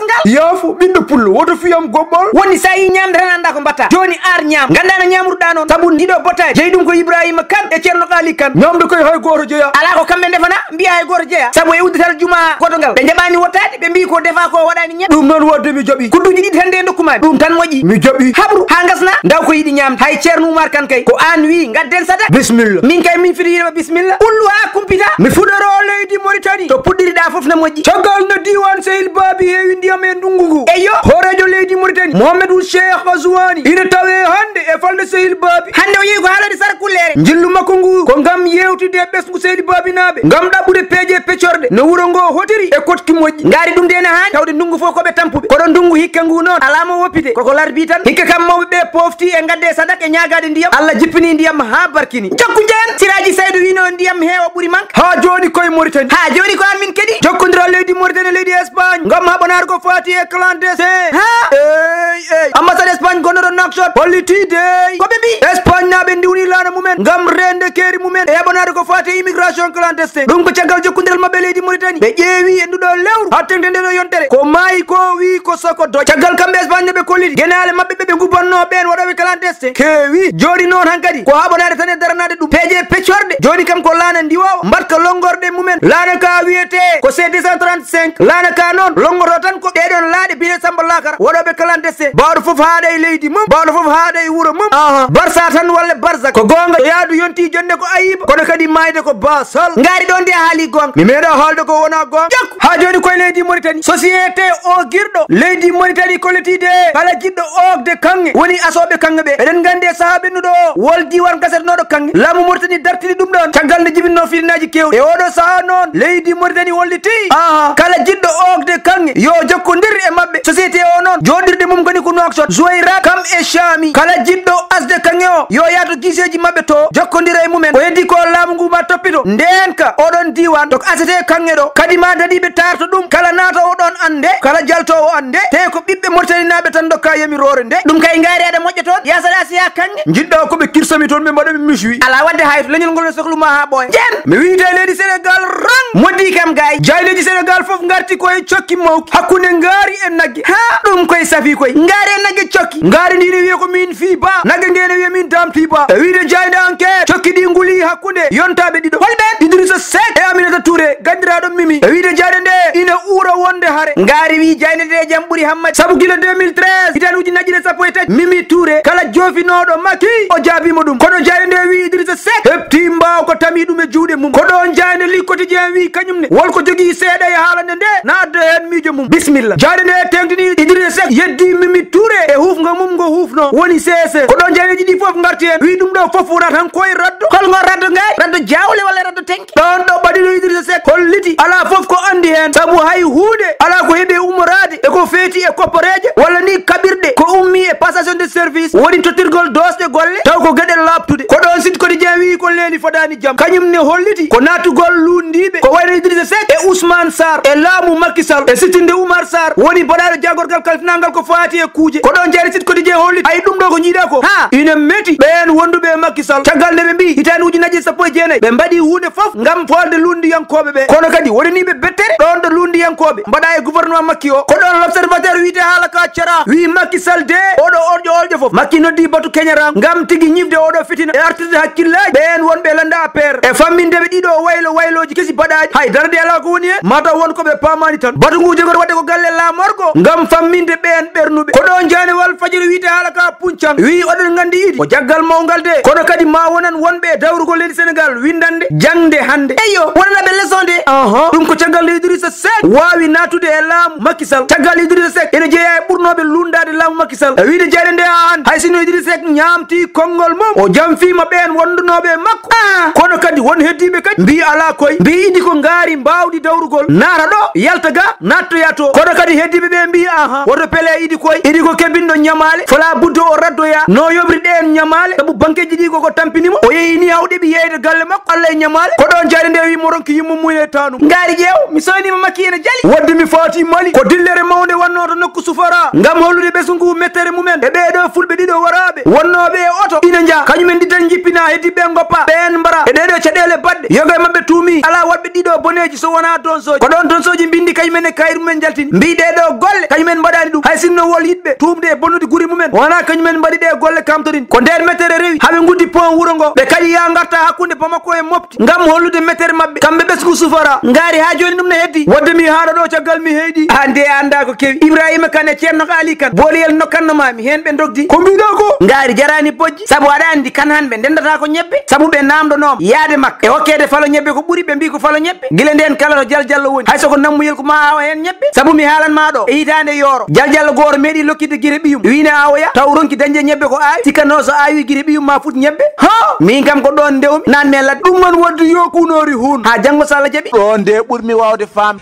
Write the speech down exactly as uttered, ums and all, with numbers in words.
Ngal. Yaafo, ɓiɗɗo pullo, woto fiyam goɓɓol. Woni sa yi ñamde tan annda ko mbatta. Jooni ar ñaam. Ngannda no ñamruɗa noon. Sabu ndiɗo botaji. Jeyi ɗum ko Ibrahima Kane e Ceerno Qaali Kane. Ñamde koye hay gooto jeya. Alaa ko kamɓe ndefana, mbiya hay gooto jeya. Sabu e uddital juma gooto ngal. Ɓe njaɓani wottaade, ɓe mbi ko defa ko waɗani ñebbe. Ɗum noon waɗde mi jaɓi. Kudduji ɗiɗi tan nde ndokkuma mi. Ɗum tan moƴƴi. Mi jaɓi. Habru haa ngasna. Ndaw ko yiɗi ñamde. Hay Ceerno Umar Kane kay. Ko aan wi ngadden sadak. Bismillah. Min kay min fiti wiide ma bismillah. Ullu haa kumpita. Mi fuɗoro leydi Mauritanie. To puɗɗiriɗa fof na moƴƴi. Caggal nde diiwaan Sehil Baabi heewi ndiyam e ndunngu ngu. Eyyo. Hooreejo leydi Mauritanie, Mohamed Ould Cheikh Ghazouani, ina tawee hannde e falnde Sehil Baabi. Hannde o yehi ko haalade sara kullere. Njillu makko ngu ko ngam yeewtidde e ɓesngu Sehil Baabinaaɓe, ngam ɗaɓɓude peeje peccorɗe no wuro ngo hotiri e koɗki moƴƴi. Ngaari ɗum de ene haani, tawde ndunngu fof ko ɓe tampuɓe. Kono ndunngu hikka ngu noon, alaa mo woppite, koko larbi tan. Hikka kam mawɓe ɓe poofti e ngadde sadak e ñaagaade ndiyam. Allah jippini ndiyam haa barkini. Jokku njeyan, Siraaji Saydu wino ndiyam heewa ɓuri manka. Haa jooni koye Mauritanie. Haa jooni ko amin kadi. Jokkondiral leydi Mauritanie e leydi Espagne ngam haɓanaade ko faati e clandestin. Ha? Ey, ey. Ambassade Espagne gonnoɗo Nouakchott holliti dey ko ɓe mbi Espagne naaɓe ndiwni laana mumen ngam reende keeri mumen e haɓanaade ko faati e immigration clandestin. Ɗum ko caggal jokkondiral maɓɓe e leydi Mauritanie. Ɓe ƴeewi e nduɗo lewru haa teŋti nde ɗo yontere. Ko maayi ko wi ko soko doj. Caggal kamɓe Espagne no ɓe kolliti genaale maɓɓe ɓe ɓe ngubanno ɓeen waɗooɓe clandestin. Keewi. Jooni noon hankadi ko haɓanaade tan e daranaade ɗum. Peeje peccorɗe. Jooni kam ko laana ndiwoowa. Mbaɗka lonngorɗe mumen. Laana ka wiyetee ko C deux cent trente-cinq. Laana ka noon lonngoto tan ko ɓeeɗoon laaɗe biyetee Samba Lakara. Waɗooɓe clandestin. Baawɗo fof haaɗa e leydi mum. Baawɗo fof haaɗa e wuro mum. Aha. Barça tan walla Barzak. Ko goonga, yaadu yonti jonnde ko ayiba. Kono kadi maayde ko baasal. Ngaari ɗoon de a haali goonga. Mi meeɗa haalde ko wona goonga. Jokku. Haa jooni koye leydi Mauritanie. Société oogirɗo leydi Mauritanie kollitiide kala jiɗɗo oogde kaŋŋe woni asooɓe kaŋŋe ɓe. Eɗen nganndi e sahaa ɓennuɗo o, wol diiwaan gasetenooɗo kaŋŋe. Laamu Mauritanie dartini ɗum ɗoon caggal nde jibinno fitinaaji keewɗi. E oɗo sahaa noon, leydi Mauritanie holliti, aha, kala jiɗɗo oogde kaŋŋe yo jokkondir e maɓɓe. Société o noon, jooɗirde mum kadi ko Nouakchott. Zouairat kam e Chami. Kala jiɗɗo asde kaŋŋe o, yo yah to giseeji maɓɓe to, jokkondira e mumen. Ko heddi ko laamu ngu ma toppito. Ndeenka oɗon diiwaan to asete kaŋŋe ɗo. Kadi ma dadiiɓe taarto ɗum. Kala naatoowo ɗoon annde, kala jaltoowo annde. Te ko ɓiɓɓe Moritaninaaɓe tan ndokka yamiroore nde. Ɗum kay ngaari aɗa moƴƴa toon. Yasara siya kaŋŋe. Njiɗɗa ko ɓe kirsami toon, ɓe mbaɗa mi miswi. Alaa waɗde hay to leñol ngol no soklu ma haa ɓooya. Jeen! Mi wiyde e leydi Senegal rang. Moddi kam gaay. Jayleeji Senegal fof ngarti ko e cokki mawki. Hakkunde ngaari e nagge. Ha, ɗum koye safi koye. Ngaari e nagge cokki. Ngaari ndi ne wiya ko min fii ba. Nagge nge ne wiya min dam fii ba. E wiyde jaaynde enquête, cokki ɗi nguli hakkunde yontaaɓe ɗiɗo. Hol ɓeen? Idrissa Seck e Aminata Touré, ganndiraaɗo Mimi. E wiyde jaaynde nde ina uura wonde hare. Ngaari wi jaaynde nde jam ɓuri Hammadi. Sabu gila deux mille treize, hitaande ujunnaji ɗiɗi e sappo e tati, Mimi Touré, kala joofinooɗo Macky, o jaabiima ɗum. Kono jaaynde nde wi Idrissa Seck heɓti mbaaw ko tami ɗum e juuɗe mum. Ko ɗoon jaaynde Le Quotidien wi kañum ne, wol ko jogii seeɗa e haalande nde, na adda heen miijo mum. Bisimilla. Jaaynde nde teeŋtini Idrissa Seck yeddi Mimi Touré e huufngo mum ngo huufno, woni C S E. Ko ɗoon jaayndeeji ɗi fof ngarti heen. Wi ɗum ɗo fof wonata tan koye raddo. Hol ngo raddo ngaari? Raddo jawle walla raddo teŋke? Ɗoon ɗo ɓadiiɗo Idrissa Seck holliti alaa fof ko anndi heen, sabu hay huunde alaa ko heɓi ummoraade e ko feeti e kopporeeje walla ni kaɓirɗe ko ummi e passation de service, woni tottirgol doosɗe golle, taw ko geɗe laaɓtuɗe. Ko ɗoon Sud Quotidien wiyi ko leeli fodaani jam. Kañum ne holliti ko naatugol luunndiiɓe ko wayno Idrissa Seck e Ousmane Sarr e laamu Macky Sall e siftinde Oumar Sarr woni baɗaaɗo jaagorgal kalfinaagal ko faati e kuuje. Ko ɗoon jayre Sud Quotidien holliti hay ɗum ɗo ko njiiɗaa ko, ha, ina meti ɓeen wonduɓe e Macky Sall. Caggal nde ɓe mbii hitaande ujunnaji sappo e jeenayi ɓe mbaɗi huunde fof ngam foolde lunndiyankooɓe ɓe. Kono kadi wonaniiɓe bettere ɗoon ɗo lunndiyankooɓe mbaɗa e gouvernement Macky o. Ko ɗoon L'Observateur wiyte haala ka cara. Wii Macky Sall de oɗo olƴo olƴo fof. Macky noddi batu keñara ngam tigi ñifde oɗo fitina e artirde hakkillaaji ɓeen wonɓe lannda A P R e famminde ɓe ɗiɗo waylo waylooji kesi baɗaaɗi. Hay dara de alaa ko woni heen. Mataw won ko ɓe paamaani tan. Batu ngu jogori waɗde ko galle laamorgo ngam famminde ɓeen ɓernuɓe. Ko ɗoon jaaynde Walfadjri wiyte haala ka Puncang. Wii oɗon nganndi idi ko jaggal mawngal de. Kono kadi ma wonan wonɓe e dawrugol leydi Senegal winndande jaŋde hannde. Eyyo, wonana ɓe leçon de. Ahan. Ɗum ko caggal nde Idrissa Seck waawi naatude e laamu Macky Sall. Caggal Idrissa Seck ene jeyaa e ɓurnooɓe lunndaade laamu Macky Sall. E wiyde jayre nde haa hannde, hay sinno Idrissa Seck ñaamti konngol mum, o jamfiima ɓeen wondunooɓe e makko. Ah, kono kadi won heddiiɓe kadi mbii alaa koy, mbii idi ko ngaari mbaawdi dawrugol, naata ɗo, yalta ga, naattoya to. Kono kadi heddiiɓe ɓe mbii, ahan, woto pele idi koy, idi ko kebinɗo ñamaale, fala budde o raddoya no yoɓri ɗeen ñamaale, sabu bankeeji ɗi koko tampini mo. O yehi ni haw ɗeɓi yeeyde galle makko, Allah e ñamaale. Ko ɗoon jayre nde wii mo ronki yumma mum e Ngaari ƴeew, mi soyniima makki ene jali. Wadde mi faati Mali, ko dillere mawnde wannoo to nokku Sufara, ngam hollude ɓesngu mettere mumen e ɓee ɗoo fulɓe ɗiɗo waraaɓe wonnooɓe e oto ina njaha. Kañumen ɗi tan njippinaa, heddi ɓe ngoppa, ɓeen mbara. E ɗee ɗoo caɗeele baɗɗe, yoga e maɓɓe tuumi alaa waɗɓe ɗiɗo boneeji so wonaa tonsooji. Ko ɗoon tonsooji mbinndi kañumen e kayit mumen njaltini. Mbii ɗee ɗoo golle kañumen mbaɗaani ɗum. Hay sinno wol yiɗɓe tuumde e bonnude guri mumen, wonaa kañumen mbaɗi ɗee golle kamtorin. Ko nder mettere rewi, haa ɓe nguddi pont wuro ngo, ɓe kaɗi yaa ngarta hakkunde Bamako e Mopti. Ngam hollude mettere maɓɓe, kamɓe ɓesngu Sufara. Ngaari haa jooni ɗum ne heddi. Wadde mi haala ɗo caggal mi heydi. Haa nde a anndaa ko kewi. Ibrahima Kan e Ceerno Ali Kan. Booliyel nokkanno maa mi heen ɓe ndogdi. Ko mbiɗa ko? Ngaari jaraani bojji. Sabu aɗa anndi Kan han ɓe ndendata ko ñebbe. Sabu ɓe naamndonooma yaade makka. E hokkeede falo ñebbe ko ɓuri ɓe mbii ko falo ñebbe. Gila ndeen kala to Jal Jallo woni. Hay so ko nammuyel ko maa awa heen ñebbe. Sabu mi haalan maa ɗo. E hitaande yooro. Jal Jallo gooro meeɗi lokkitde gite ɓiyum. Wiine awoya. Taw ronki dañde ñebbe ko aawi. Sikkatnoo so aawi gite ɓiyum maa fut ñebbe. Ha! Miin kam ko ɗoon ndewmi, naan mi e ladde. Ɗum man wadde yo kunoori hun. Haa janngo so Allah jaɓi. Ɗoon nde ɓurmi waawde faamde.